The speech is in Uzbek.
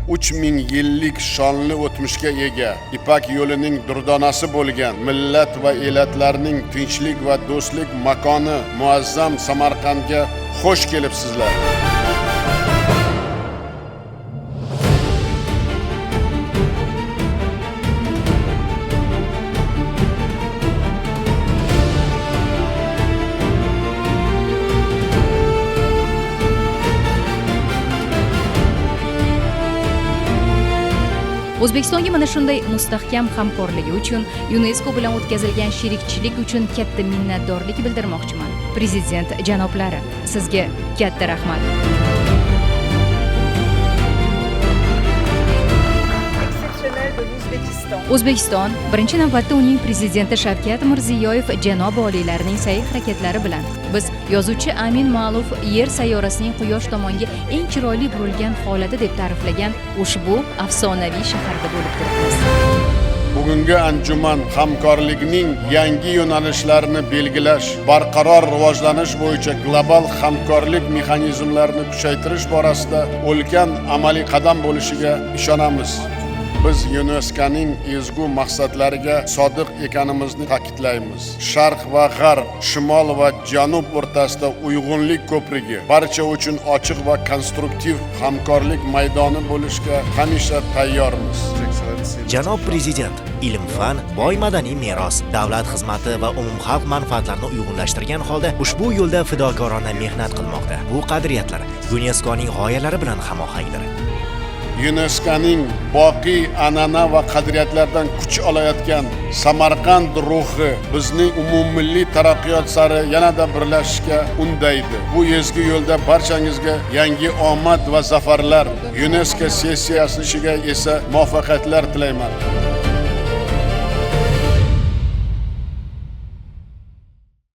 3000 yillik shonli o'tmishga ega, Ipak yo'lining durdonasi bo'lgan millat va elatlarning tinchlik va do'stlik makoni muazzam Samarqandga xush kelibsizlar. O'zbekistonga mana shunday mustahkam hamkorligi uchun, UNESCO bilan o'tkazilgan sherikchilik uchun katta minnatdorlik bildirmoqchiman. Prezident janoblari, sizga katta rahmat. Exceptionnel de l'Ouzbékistan. O'zbekiston, birinchi navbatda uning prezidenti Shavkat Mirziyoyev janobi oliylarining sa'y harakatlari bilan biz yozuvchi Amin Ma'luf Yer sayyorasining quyosh tomonga eng chiroyli burilgan holati deb ta'riflagan ushbu afsonaviy shaharda bo'lib turibmiz. Bugungi anjuman hamkorlikning yangi yo'nalishlarini belgilash, barqaror rivojlanish bo'yicha global hamkorlik mexanizmlarini kuchaytirish borasida ulkan amaliy qadam bo'lishiga ishonamiz. Biz UNESCOning ezgu maqsadlariga sodiq ekanimizni ta'kidlaymiz. Sharq va g'arb, shimol va janub o'rtasida uyg'unlik ko'prigi, barcha uchun ochiq va konstruktiv hamkorlik maydoni bo'lishga hamisha tayyormiz. Janob prezident, ilm-fan, boy madaniy meros, davlat xizmati va umumxalq manfaatlarini uyg'unlashtirgan holda ushbu yo'lda fidokorona mehnat qilmoqda. Bu qadriyatlar UNESCOning g'oyalari bilan hamohangdir. UNESCOning boqiy an'ana va qadriyatlardan kuch olayotgan Samarqand ruhi bizni umummilliy taraqqiyot sari yanada birlashishga undaydi. Bu ezgu yo'lda barchangizga yangi omad va zafarlar, UNESCO sessiyasi ishiga esa muvaffaqiyatlar tilayman.